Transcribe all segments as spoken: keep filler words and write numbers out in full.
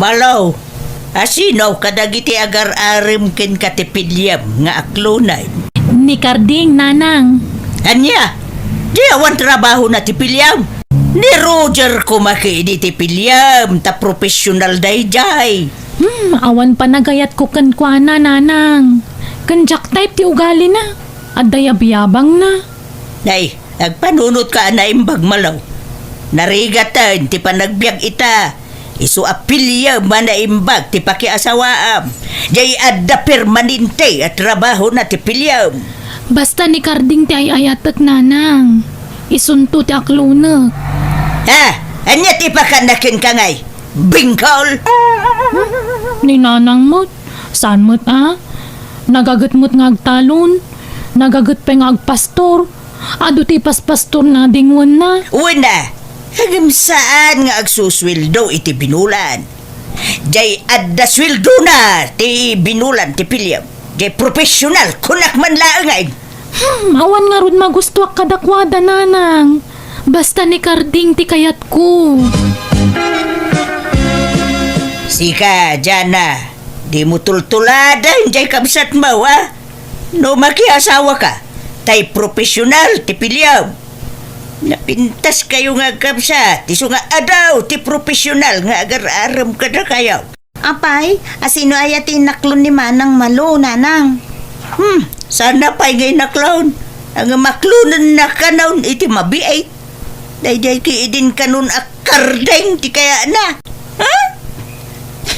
Malo, asino kadagiti agar-arem kenka ti piliem nga aklonen? Ni Carding, nanang. Ania? Di awan trabahona ti piliem? Ni Roger koma ketdi ti piliem, ta professional daydiay. Hmm, awan panagayatko kenkuana, nanang. Ken diak type ti ugalina. Adda yabyabangna. Nay, agpanunotka a naimbag, Malo. Narigaten ti panagbiag ita. Isu a piliem a naimbag ti pakiasawaam. Jay adda permanente a trabahona ti piliem. Basta ni Carding ti ay-ayatek, nanang. Isunto ti aklonek. Ha? Ania ti pakanaken ka ngay? Bingkol? Ni nanang met, saan met a? Nagaget met nga agtalon, nagaget pay nga agpastor, adu ti paspastorna dingwenna. Wen a, ngem saan nga agsusueldo iti binulan. Jay adda sueldona ti binulan ti piliem. Jay professional, kunak man laeng ay. Hmm, awan ngarud magustuak kadakuada, nanang. Basta ni Carding ti kayatko. Sika, Jana, dimo tultuladen jay kabsatmo, a? No makiasawaka, tay professional ti piliem. Napintaskayo nga agkabsat, isu nga adu ti professional nga agar-arem kadakayo. Apay, asino aya ti inaklon ni Manang Malo, nanang? Hmm, saan pay nga inaklon? Ngem aklonenna kanon iti mabiit. Daydiay ketdin kanon a Carding ti kayatna. Ha?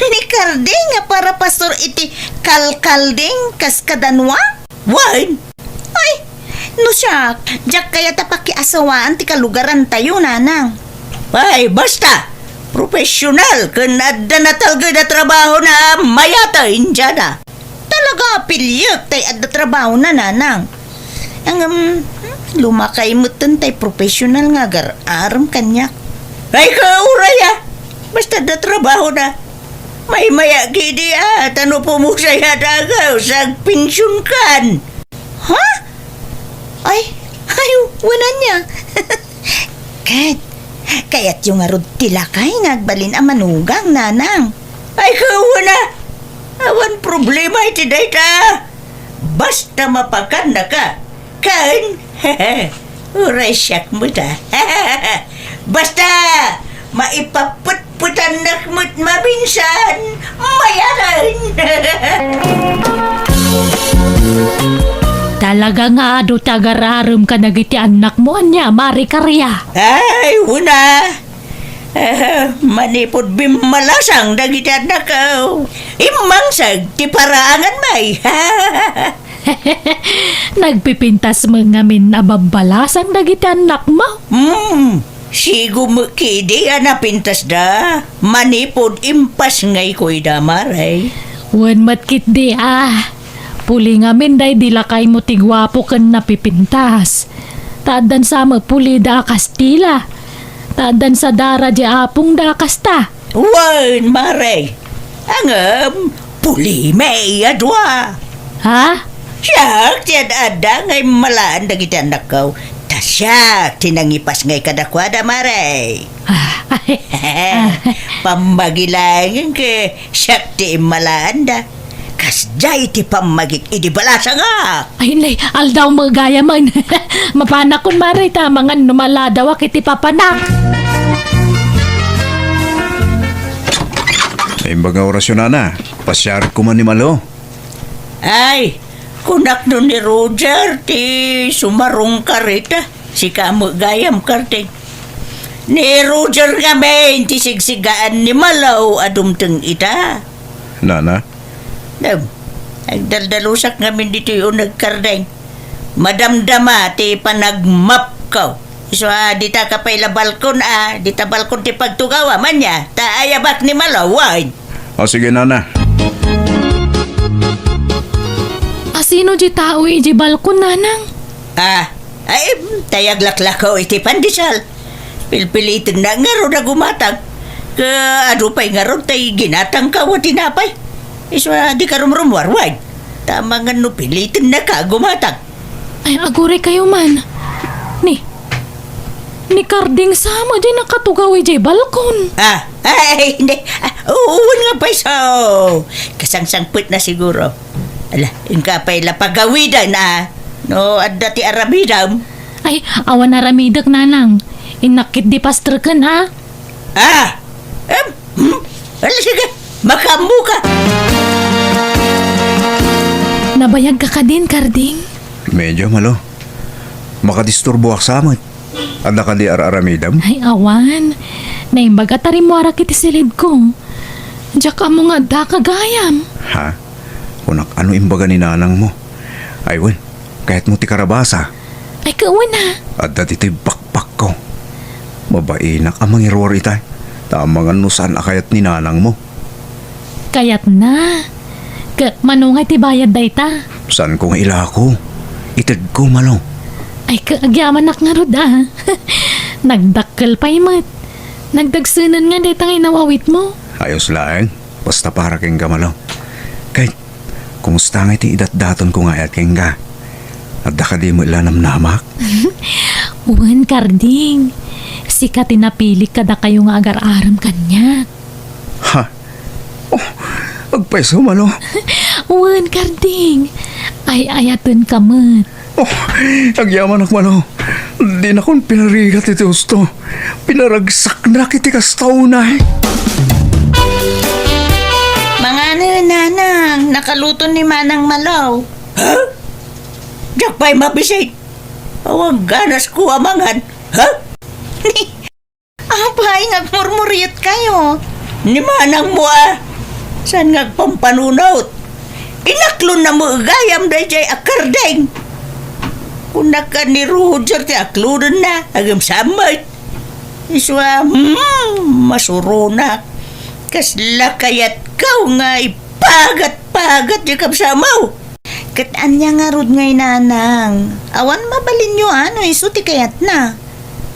Ni Carding a para pastor iti Kalkalding kas kadanua? Wen. Ay, no siak, diak kayat a pakiasawaan ti kalugarantayo, nanang. Ay, basta! Professional ken adda natalged a trabahona a mayat a Indiana. Talaga a piliek tay adda trabahona, nanang. Ngem, hmm, lumakay metten tay professional nga agar-arem kaniak. Ay, kauray a! Basta adda trabahona. Maymaya ketdi a, ta no pumusay a dagaw, sagpensionkan. Ha? Ay, ay, wen ania. Ket, kayatyo ngarud ti lakay nga agbalin a manugang, nanang? Ay, wen a. Awan problema iti dayta. Basta mapakannaka. Ken, uray siak met a. Basta, maipapetpetannak met maminsan, mayat a. Talaga nga adu ti agar-arem kadagiti annakmo, ania, Mari Karia? Ay, wen a. Eh, manipud bimmalasang dagiti annakko, immangseg ti paraangan, may. Nagpipintas met ngamin a babbalasang dagiti annakmo? Hmm, sigo met ketdi a napintasda, manipud impasngayko ida, Mare. Wen met ketdi a. Puli ngamin daydi lakaymo ti guapo ken napipintas. Ta addan sa met pulida a Kastila. Ta addan sa dara di apongda a kasta. Wen, Mare. Ngem, pulimi a dua. Ha? Siak ti ad-adda nga immalaan dagiti annakko. Ta siak ti nangipasngay kadakuada, Mare. Ah, pammagi laengen ket siak ti immalaanda. Kasdiay ti pammagik idi balasangak. Ay, nay, aldaw met gayamen. Mapanakon, Mare, ta amangan no maladawak iti papanak. Naimbag nga orasyo, nana. Pasiarek koma ni Malo. Ay, kunak no ni Roger ti sumarungkar ita. Sika met gayam, Kardeng. Ni Roger ngamin ti sigsigaan ni Malo a dumteng ita. Nana? Dem, agdaldalusak ngamin ditoy uneg, Kardeng. Madamdama ti panagmapko. Isu a, dita ka pay la balkon a, dita balkon ti pagtugaw a, mania, ta ayabak ni Malo, wen. O, sige, nana. Asino di tao iti balkon, nanang? Ah, ay, tay aglaklako iti pandesal. Pilpilitenna ngarud a gumatang. Ket adu pay ngarud tay ginatangko a tinapay. Isu a, dika rumrumuar, wen. Ta amangan no pilitennaka a gumatang. Ay, aguraykayo man. Ni, Ni Karding sa met diay nakatugaw idiay balkon. Ah, ay, hindi. Ah, uwan nga pay so. Kasangsangpet na siguro. Ala, inka pay la pagawidan, ah. No, adda ti aramidam. Ay, awan aramidek, Nanang. Innak ket di pastreken, ha? Ah! Em, hmm? Ala, sige, makaammoka. Nabayagka kadin, Karding? Medyo, Malo. Makadisturboak sa met. Adda kadi ar-aramidem? Ay, awan. Naimbag a tarimmuarak iti silidko. Diak ammo nga addaka gayam. Ha? Kunak, ano imbaga ni nanangmo? Ay, wen, kayatmo ti karabasa? Ay, kauna. Adda ditoy bakbakko. Mabainak a mangiruar ita. Ta amangan no saan a kayat ni nanangmo. Kayatna. Ket mano nga iti bayad dayta? Saanko nga ilako? Itedko, Malo. Ay, ka-, agyamanak ngarud, ah. Nagdakkel pay met. Nagdagsenen nga dayta nga inawawitmo. Ayos laeng. Basta para kenka, Malo. Kay, kumusta nga iti idatdatonko nga ayat kenka? Adda kadi met la namnamak? Wen, Karding. Sika ti napilik kadakayo nga agar-arem kaniak. Ha? Oh, agpayso, Malo. Wen, Karding. Ay-ayatenka met. Oh, agyamanak, Malo. Dinakon pinarigat iti husto. Pinaragsaknak iti kasta unay. Mangano, Nanang, nakaluto ni Manang Malo. Ha? Diak pay mabisit. Awan ganasko a mangan. Ha? Apay, nagmurmuriotkayo? Ni manangmo a. Saan nga agpampanunot? Inaklonna met gayam daydiay a Karding. Kunak a ni Roger ti aklonenna, agem sa met. Isu a, hmm, masuronak. Kasla kayatko nga ipagat-pagat diay kabsatmo. Ket ania ngarud ngay, Nanang? Awan mabalinyo a no isu ti kayatna.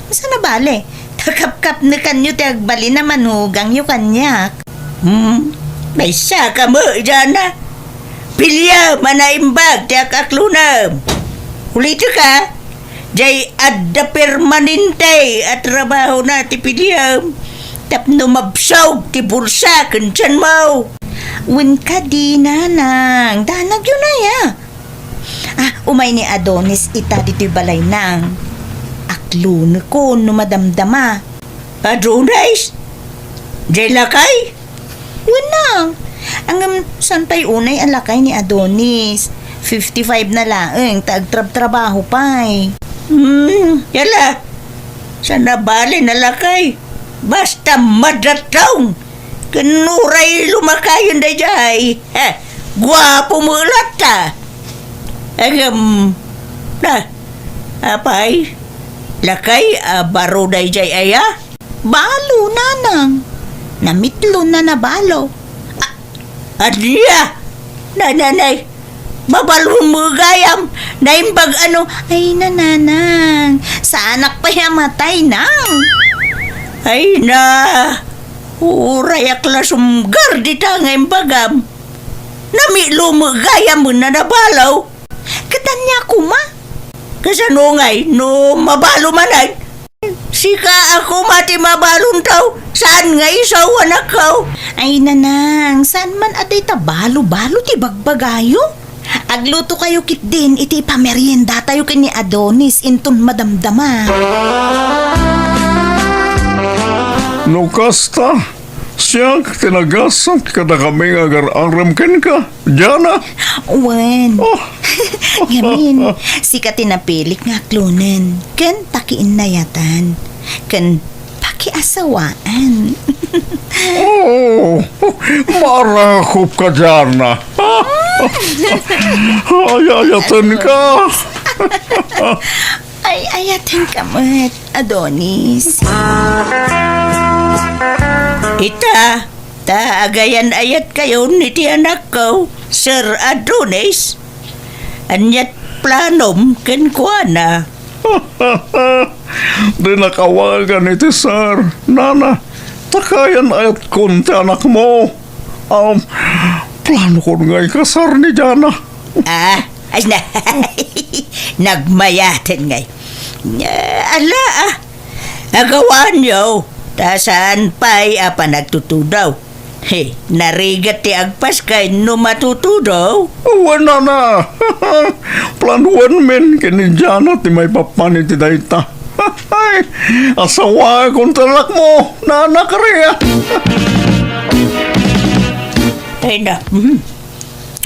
Saan a bale, ta kapkapnekanyo ti agbalin a manugangyo kaniak. Hmm, maysaka met, Jana. Piliam a naimbag ti akaklonem. Ulitek a, diay adda permanente a trabahona ti piliam tapno mabsog ti bulsa ken tianmo. Wen kadi, Nanang, danagyo nay a. Ah, umay ni Adonis ita ditoy balay, Nang. Aklonekon no madamdama. Adonis? Diay lakay? Wen, Nang. Ngem saan pay unay a lakay ni Adonis? Fifty-five na laeng ta agtrabtrabaho pay. Hmm, yala. Saan a bale a lakay. Basta madatong. Ken uray lumakayen daydiay, eh, guapo met latta. Ngem, na, apay, lakay a baro daydiay aya? Balo, Nanang. Namitlon a nabalo. A-, ania? Nananay, mabalon met gayam, naimbag a no, ay, Nanang, saanak pay a matay, Nang. Ay na, urayak la sumgar dita nga imbagam. Namitlon met gayam ken nabalo. Ket ania koma? Kasano ngay no mabalo manen? Sika a koma ti mabalon taw, saan nga isu a anakko? Ay, Nanang, saan man a dayta balo-balo ti bagbagayo? Aglutokayo ketdin iti ipameriendatayo ken ni Adonis inton madamdama. No kasta, siak ti nagasat kadakami nga agar-arem kenka. Diana? Wen. Oh. Ngamin, sika ti napilik nga aklonen, ken pakiinnayatan, ken pakiasawaan. Oh, marakop ka, Diana. Ay, ayaten ka. Ay, ayaten ka met, Adonis. Ita, ta agayan-ayat kayon iti anakko, Sir Adonis. Aniat planom kenkuana? Dinak awagan iti sir, nana, ta kayan-ayatkon ti anakmo. Um, planokon nga ikasar ni Diana. Ah, ay na, nagmayaten ngay. Ah, ala, ah. Agawanyo, ta saan pay a panagtutudaw. He, narigat ti agpaskay no matutudaw. Wen, nana. Planuenmin ken ni Jana ti maipapan iti dayta. Asawaek ti anakmo, Nana Karia. Ay na, hmm.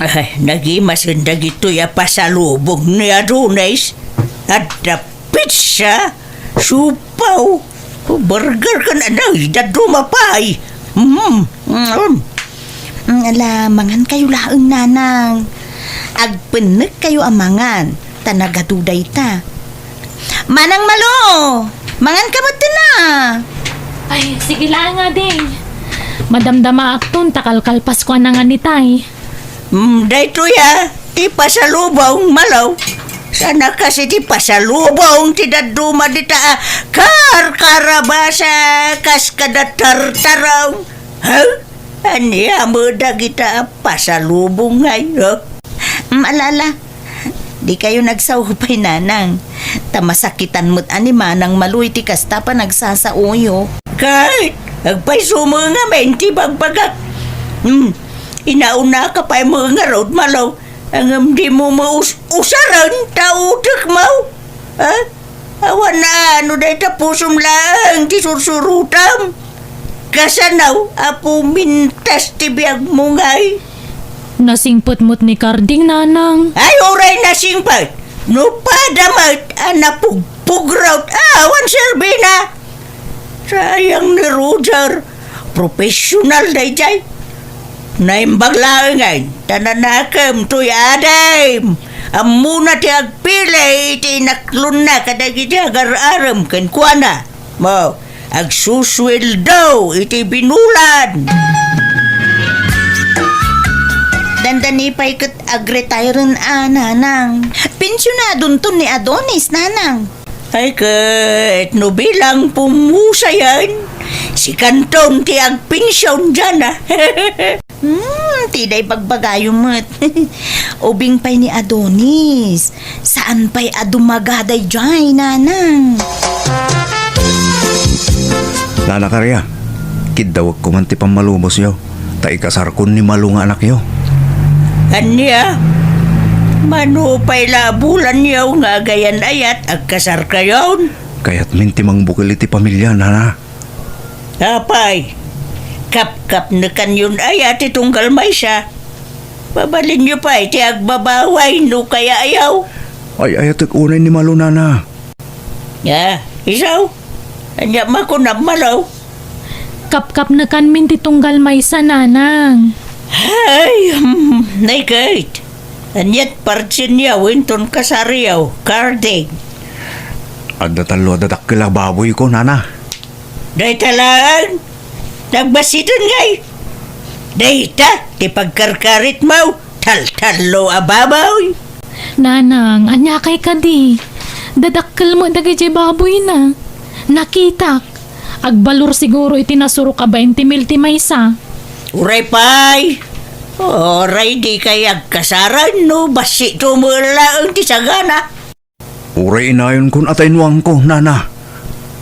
Ay, nagimasen dagitoy a pasalubong ni Adonis. Adda pizza, siopaw, burger ken anay, dadduma pay. Mm, mm. Mm, ala, mangan kayo laeng, Nanang. Agpennek kayo a mangan, ta nagadu dayta. Manang Malo, mangan ka met na. Ay, sige laeng, ading. Madamdamaakton ta kalkalpasko a nangan itay. Mm, daytoy a, ti pasalubong, Malo. Saan a kas iti pasalubong ti dadduma dita a karkarabasa kas kada tartarong. Ha? Ania met dagita a pasalubong ngay, ha? Mm, ala, ala. Di kayo nagsaupay, Nanang. Ta masakitan met a ni Manang Malo iti kasta panagsasaoyo. Ket, agpayso met ngamin ti bagbagak. Hmm, inauna ka pay met ngarud, Malo. Ngem dimo met us-, usaren ta utek mo. Ha? Awan a, no dayta pusom laeng ti sursurotam. Kasano a pumintas ti biagmo ngay? Nasingpet met ni Karding, Nanang. Ay, uray nasingpet. No pada met a napugpugrot, awan serbina. Sayang ni Roger. Professional dayjay. Naimbag laengen, ta nanakem toy adim. Ammona ti agpili iti inaklonna kadagiti agar-arem kenkuana. Mo, agsusueldo iti binulan. Dandani pay ket agretiren a, Nanang. Pensionadonton ni Adonis, Nanang. Ay ket, no bilang pumusayan, sikanton ti agpension diana. Hmm, ti day bagbagayo met. Ubing pay ni Adonis. Saan pay a dumaga dayjay, Nanang? Nana Karia, kiddawek ko man ti pammalubosyo, ta ikasarkon ni Malo nga anakyo. Ania? Mano pay la a bulanyo nga agayan-ayat agkasarkayon? Kayatmin ti mangbukel iti pamilia, Nana. Apay, kapkapnekanyon aya ti tunggal maysa? Mabalinyo pay ti agbabaway no kayaayo. Ay-ayatek unay ni Malo, Nana. Ah, isu? Ania makunam, Malo? Kapkapnekanmin ti tunggal maysa, Nanang. Ay, hmm, nay ket. Aniat parsienyo inton kasaryo, Karding? Adda tallo a dadakkel a baboyko, Nana. Dayta laeng, nagbassiten ngay. Dayta ti pagkarkaritmo, taltallo a baboy. Nanang, aniakay kadi? Dadakkel met dagiti baboyna. Nakitak. Agbalor siguro iti nasurok a bainte mil ti maysa. Uray pay. Uray dikay agkasaran no bassitmo met laeng ti sagana. Uray inayonkon a taynuangko, Nana.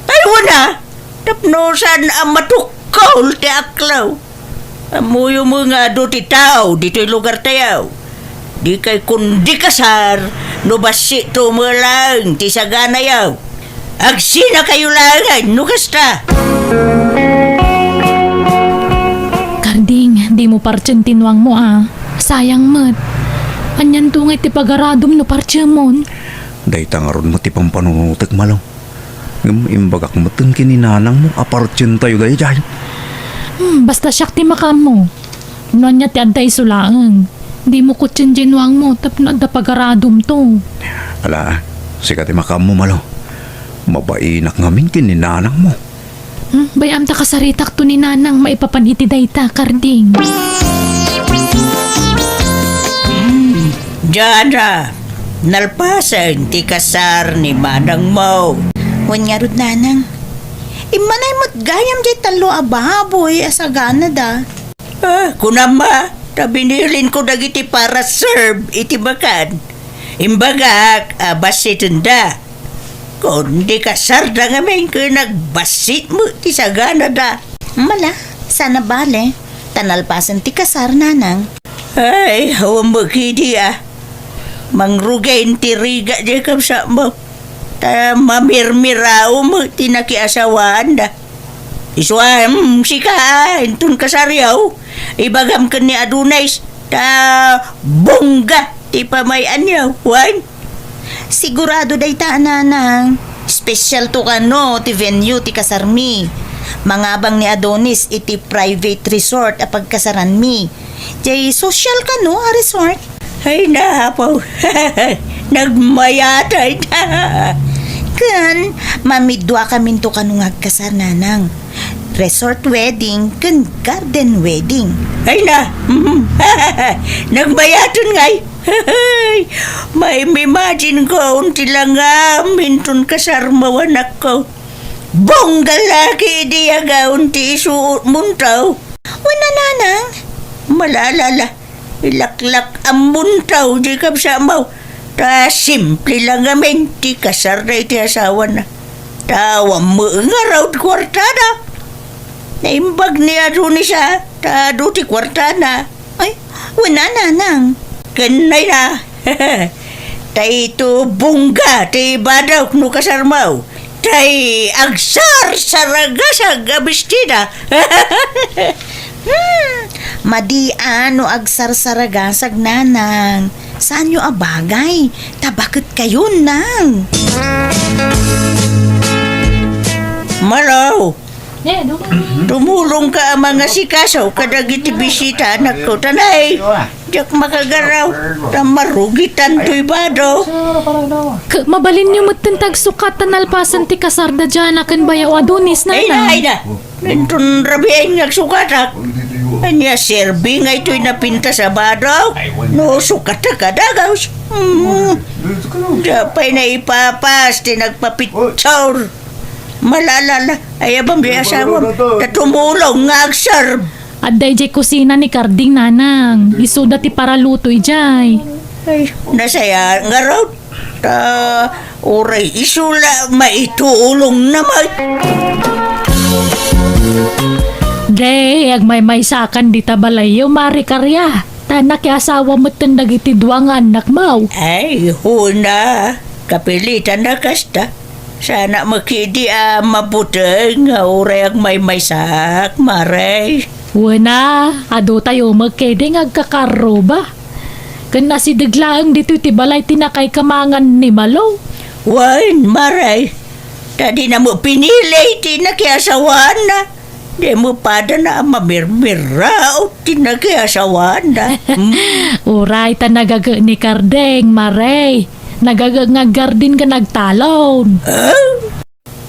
Taynuanna? Tapno saan a matukkol ti aklaw. Ammoyo met nga adu ti tao ditoy lugartayo. Dikay kundi kasar no bassitmo met laeng ti saganayo. Agsinakayo laengen no kasta. Karding, dimo partien ti nuangmo a. Sayang met. Anianto ngay ti pagaradom no partiemon? Dayta ngarud met ti pampanunotek, Malo. Ngem imbagak metten ken ni nanangmo a partientayo daydiay. Hmm, basta siak ti makaammo. No ania ti adda isu laeng, dimo kutien diay nuangmo tapno adda pagaradomto. Ala, sika ti makaammo, Malo. Mabainak ngamin ken ni nanangmo. Hmm, bay-am ta kasaritakto ni nanang maipapan iti dayta, Karding. Diana, nalpasen ti kasar ni manangmo. Wen ngarud, nanang. Immanay met gayam diay tallo a baboy a saganada. Ah, kunam a, ta binilinko dagiti para serve iti bakan. Imbagak a bassitenda. Kundi kasarda ngamin ket nagbassit met ti saganada. Mala, saan a bale, ta nalpasen ti kasar, nanang. Ay, awan met kidi a. Mangrugay ti rigat diay kabsatmo. Ta mamirmirao met ti nakiasawaanda. Isu a, mm, sika, inton kasaryo, ibagam ken ni Adonis, ta bongga ti pamay-anyo, wen? Sigurado dayta, nanang. Special to kano ti venue ti kasarmi. Mangabang ni Adonis iti private resort a pagkasaranmi. Jay social kano a resort. Ay, napaw. Nagmayatay na. Ken, mamidduakaminto kano nga agkasar, nanang. Resort wedding ken garden wedding. Ay na, nagmayaten ngay. Maim-imagine ko ti langam inton kasarmo, anakko. Bongga la ketdi a gaon ti isuotmonto. Wen a, nanang. Malalala. Ilaklak-ammonto diay kabsatmo. Ta simple lang ngamin ti kasarda iti asawana. Ta awan met ngarud kuartada. Naimbag ni Adonis a, ta adu ti kuartana. Ay, wen a, nanang. Ken nay na. Ta ito bongga ti ibadok no kasarmo. Tay agsarsaragasag a bestida. Hmm, madi a no agsarsaragasag, nanang. Saanyo a bagay? Ta baket kayon, nang. Maraw, tumulongka a mangasikaso kadagiti bisita, anakko. Tanay. Diak makagaraw, ta marugitan toy bado. K-, mabalinyo metten ta agsukat ta nalpasen ti kasarda Jana ken Bayaw Adonis, ay na, nanang. Ay na. Inton rabiin nga agsukatak. Ania serbi nga itoy napintas a bado? No sukatak a dagaws. Hmm. Diak pay naipapas ti nagpapitsor. Malalala, ay abam di asawam. Ta tumulong nga agserb. Adda idiay kusina ni Karding, nanang. Isuda ti paraluto idiay. Ay, nasaya ngarud. Ta, uray isu la maitulong na met. Day, agmaymaysakan dita balayyo, Mari Karia. Ta nakiasawa metten dagiti dua nga annakmo. Ay, huna. Kapilitan a kasta. Saanak met ketdi a mabuteng nga uray agmaymaysak, Mare. Wen a, adutayo met ketdi nga agkakarruba. Ken nasideg laeng ditoy ti balay ti nakaikamangan ni Malo. Wen, Mare. Ta dina met pinili ti nakiasawaanna. Di met padana a mamirmiraot ti nakiasawaanna. Hmm. Uray ta nagaget ni Kardeng, Mare. Nagaget nga aggarden ken agtalon. Ah?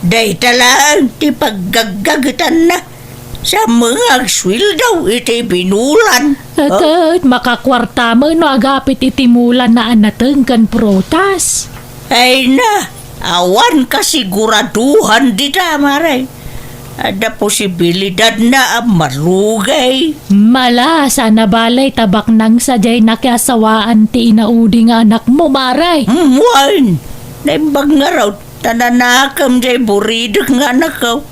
Dayta laeng ti paggaggagetanna. Sa mga agsueldo iti binulan. Ah, ket makakuarta met no agapit iti mulana a nateng ken prutas. Ay na, awan kasiguraduhan dita, Mare. Adda posibilidadna a marugay. Mala, saan a bale ta baknang sadiay nakiasawaan ti inaudi nga anakmo, Mare. Mm, wen. Naimbag ngarud, ta nanakem diay buridek nga anakko.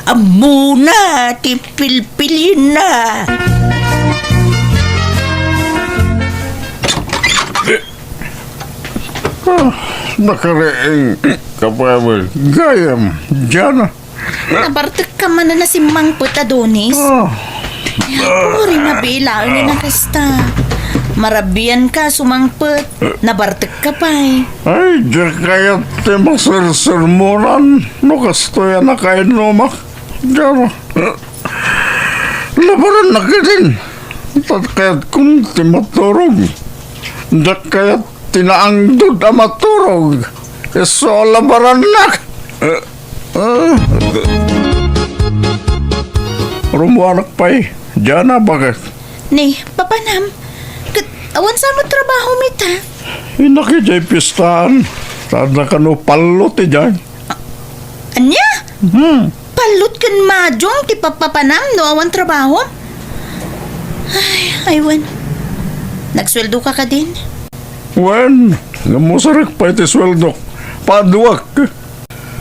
Ammona ti pilpilienna. Ah, nakariing ka pa, gayam, Jana. Nabartekka manen a simmangpet, Adonis. Ah. Uray mabiit laeng nga kasta. Marabianka a sumangpet. Nabartekka pay. Ay, diak kayat ti masersermonan no kastoy a nakainnumak. Diak. Labarannak idin. Diak kayat kun ti maturog. Diak kayat ti naangdod a maturog. Isu a labarannak. Ah. Rummuanak pay. Diana, baket? Ni, papanam. Ket awan sa met trabahom ita. Innak idiay pistahan. Sada kano pallo ti diay. Ania? Hmm. Pallut ken madiong ti papapanam no awan trabahom? Ay, ay, wen. Nagsueldoka kadin? Wen, ngem usarek pay ti sueldok. Paduak.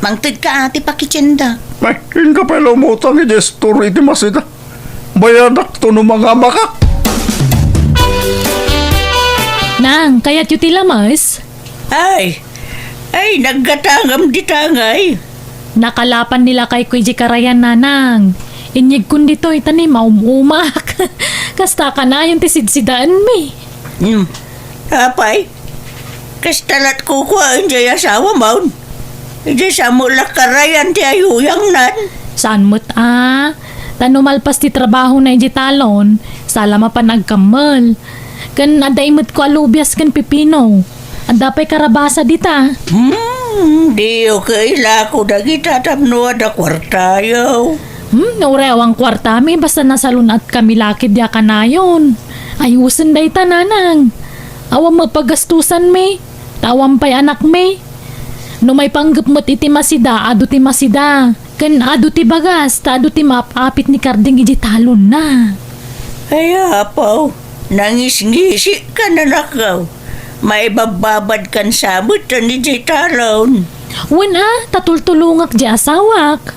Mangted ka, ati, pakitiendak. Ay, inka pay la umutang iti store iti masida. Bayadakto no mangamakak. Nang, kayatyo ti lamas? Ay, ay, naggatangam dita ngay. Nakalapan ni lakayko iti karayan, nanang. Inyegkon ditoy, ta ni maum-umak. Kasta kanayon ti sidsidaanmi. Hmm. Apay, kasta lat kukuaen jay asawam. Idiay sa met la karayan ti ayuyangnan. Saan met a? Ta no malpas ti trabahona idiay talon, saan la mapan agkammel. Ken adda imetko a lubias ken pipino. Adda pay karabasa dita. Hmm, diyo kailako dagita tapno adda kuartayo. Hmm, uray awan kuartami, basta nasalun-atkami la ketdi a kanayon. Ayusen dayta, nanang. Awan met pagastusanmi, ta awan pay anakmi. No maipanggep met iti masida, adu ti masida. Ken adu ti bagas, ta adu ti maap-apit ni Karding idiay talonna. Ay, apo, nangisngisi ka, nanakaw. Maibabbabad kan sa met idiay talon. Wen a, ta tultulongak diay asawak.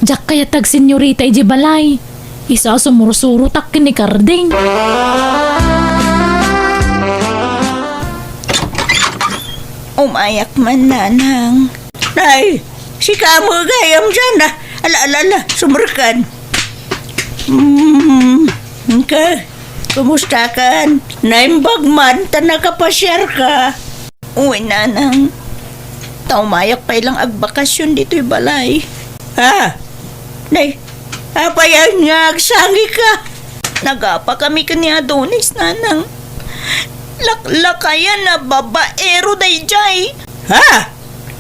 Diak kayat agsenyorita idiay balay. Isu a sumursurotak ken ni Karding. Umayak man, nanang. Nay, sika met gayam diay, a. Ala, ala, ala, sumrekkan. Hmm, ka, kumusta kan? Naimbag man, ta nakapasiar ka. Uy, nanang. Ta umayak pay lang agbakasyon ditoy balay. Ha? Nay, apay nga agsangika? Nagapa kami ken ni Adonis, nanang. Laklakayan a babaero daydiay. Ha?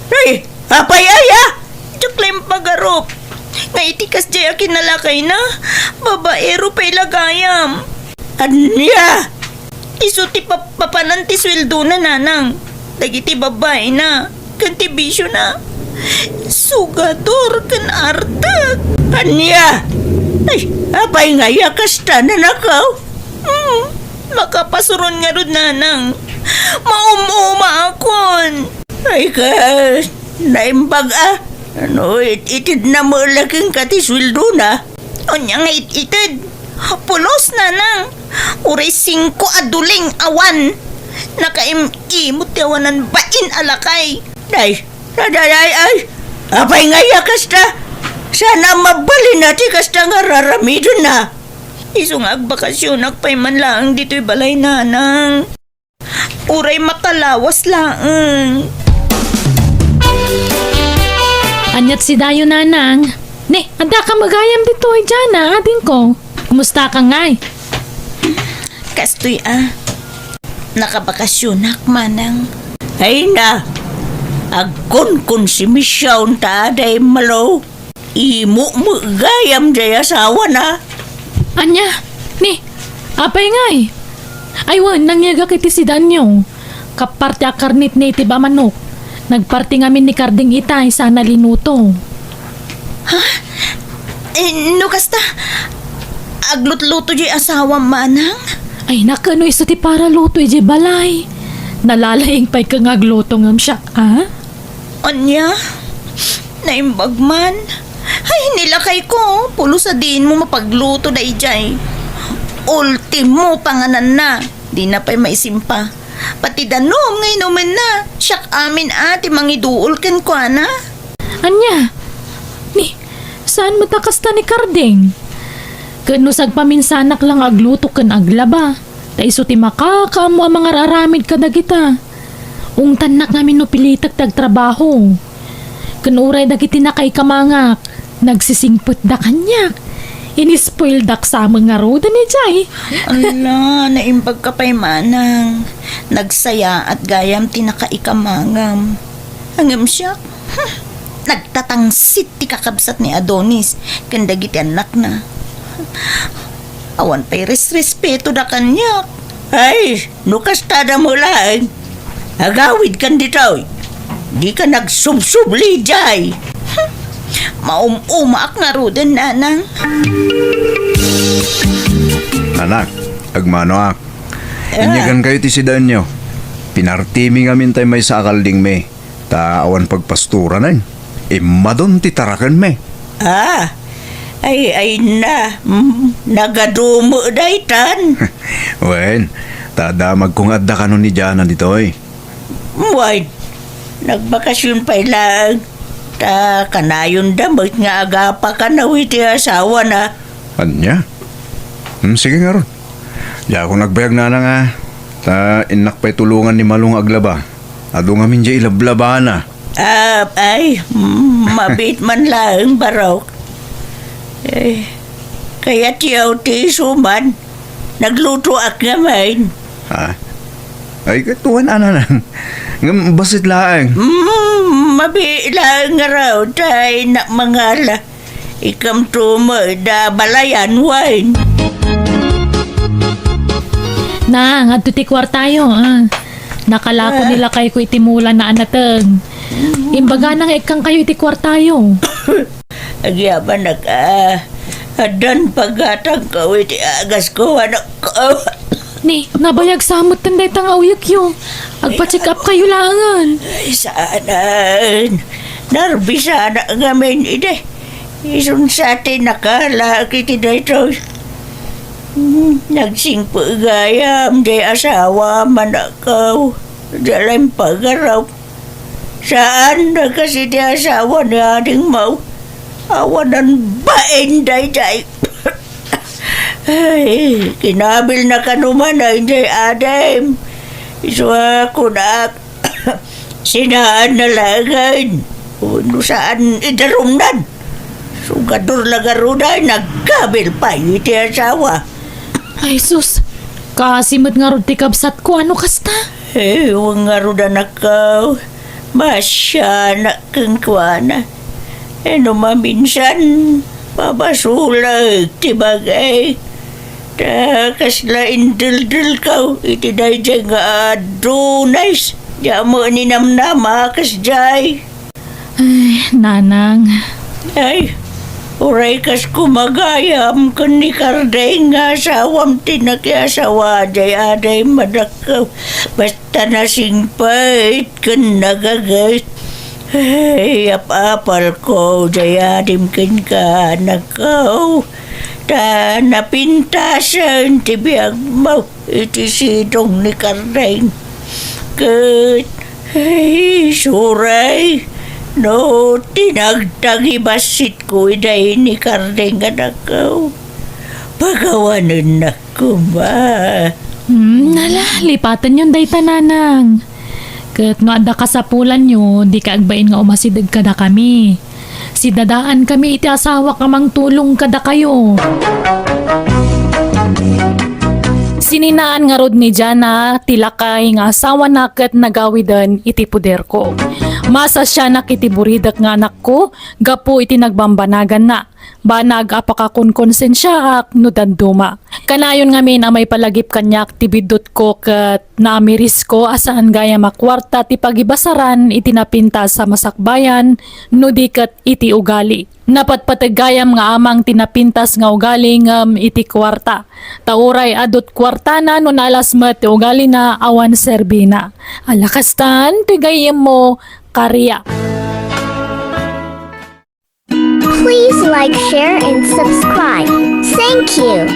Ay, apay aya? Diak la impagarup. Nga iti kasdiay a kinalakayna, babaero pay la gayam. Ania? Isu ti pap-, papanan ti sueldona, nanang. Dagiti babaina, ken ti bisiona. Sugador ken artek. Ania? Ay, apay nga aya kasta, nanakaw? Hmm, makapasuron ngarud, nanang. Maum-umaakon. Ay, ka, naimbag a. Ano, it-, itedna met la kenka ti sueldona? Ania nga it-ited? Pulos, nanang. Uray singko a duling awan. Nakaim-imot ti awanan bain a lakay. Day, day, day, ay. Apay nga aya kasta? Saan a mabalin a ti kasta nga raramidenna? Isu nga agbakasyonak pay man laeng ditoy balay, nanang. Uray makalawas laeng. Aniat sidayo, nanang? Ne, adda ka met gayam ditoy, Jana, adingko. Kumusta ka ngay? Kastoy a. Nakabakasyonak, manang. Ay na, agkunkonsimision ta aday malo. Imo met gayam jay asawana. Ania? Ni, apay ngay? Ay wen, nangyegak iti sidaanyo. Kappar ti akarnit ni iti bamanok. Nagparti ngamin ni Karding itay sana linuto. Ha? Eh, no kasta, aglutluto jay asawam, manang? Ay, nakano isu ti paraluto ijay balay. Nalalaing pay ka nga agluto ngem siak, a? Ania? Naimbag man. Ay, nilakay ko. Pulos a diin mo mapagluto dayjay. Ultimo pangananna. Dina pay maisimpa. Pati danum nga inumenna. Siak amin a ti mangiduol kenkuana. Ania? Ni, saan met a kasta ni Karding? Ken no sagpaminsanak la nga agluto ken aglaba. Ta isu ti makakaammo a mangar-aramid kadagita. Ungtannak ngamin no pilitek ti agtrabaho. Ken uray dagiti nakaikamangak, nagsisingpetda kaniak. Inispoildak sa met ngaruden ijay. Ala, naimbag ka pay manang. Nagsayaat gayam ti nakaikamangam. Ngem siak, hmm, nagtatangsit ti kakabsat ni Adonis ken dagiti annakna. Awan pay resrespetoda kaniak. Ay, no kastada met laeng, agawidkan ditoy. Dika nagsubsubli jay. Hmm, maum-umaak ngaruden, nanang. Anak, agmanoak. Ah. Inyagankayo ti sidaanyo. Pinartimi ngamin tay maysa a kaldingmi. Ta awan pagpasturanen. Immadon ti tarakenmi. Ah, ay, ay na, mm, nagadumo daytan. Wen, ta damagko nga adda kanon ni Jana ditoy. Wen, nagbakasyon pay laeng. Ta kanayon da met nga agapakanaw iti asawana. Ania? Hmm, sige ngarud. Diakon agbayag nanang a, ta innak pay tulongan ni Malo nga aglaba. Adu ngamin diay ilablabana. Ah, ay, mm, mabiit man laeng, Barok. Eh, kayatyo ti isuman. Naglutoak ngamin. Ha? Ay, katuan, ananang. Ngem bassit laeng. Mm, mabiit laeng ngarud, ay, na, mangala. Ikamto met da balayan, wen. Nang, adto ti kuartayo, ah. Nakalako Ah. ni lakayko iti mulana a nateng. Imbagana nga ikkangkayo iti kuartayo. Agyamanak, ah. Addan paggatangko iti agasko, anak. Ni, nabayag sa metten dayta nga uyekyo. Agpa-check up kayo laengen. Ay, saanen. Narbisanak ngamin idi. Isun sa ti nakalaak iti daytoy. Hmm, nagsingpet gayam diay asawam, anakko. Diay la impagarup. Saan a kas iti asawa ni Ading Mao. Awanan bain daydiay. Ay, kinabilna kano man daydiay adim. Isu a kunak, sinaanna laengen. Wenno saan idarumnan. Sugador la garud ay nagkabil pay iti asawa. Ay, sus. Kaasi met ngarud ti kabsatko, ano kasta? Eh, wen ngarud, anakko. Masianak kenkuana. Eh, no maminsan, mabasolek ti bagay. Ta kasla indeldelko iti daydiay nga adunay. Diak met ninamnama a kasdiay. Ay, nanang. Ay, uray kas kumagayam ken ni Kardeng nga asawam ti nakiasawa diay adim, anakko. Basta nasingpet ken nagaget. Ay, ap-apalko diay adim kenka, anakko. Ta napintasen ti biagmo iti sidong ni Kardeng. Ket, ay, suray, no tinagtagibasitko idiay ni Kardeng, anakko, pagawanennak koma. Hmm, nala, lipatenyon dayta, nanang. Ket no adda kasapulanyo, dika agbain nga umasideg kadakami. Sidadaankami iti asawak a mangtulong kadakayo. Sininaan ngarud ni Jana ti lakay nga asawana ket nagawiden iti poderko. Masasianak iti buridek nga anakko gapu iti nagbambanaganna. Banag a pakakonkonsensiaak no dadduma. Kanayon ngamin a maipalagip kaniak ti biddutko ket naamirisko a saan gayam a kuarta ti pagibasaran iti napintas a masakbayan no di ket iti ugali. Napatpateg gayam nga amang ti napintas nga ugali ngem iti kuarta. Ta uray adut kuartana no naalas met ti ugalina, awan serbina. Ala kastan ti gayyemmo, Karia. Please like, share, and subscribe. Thank you.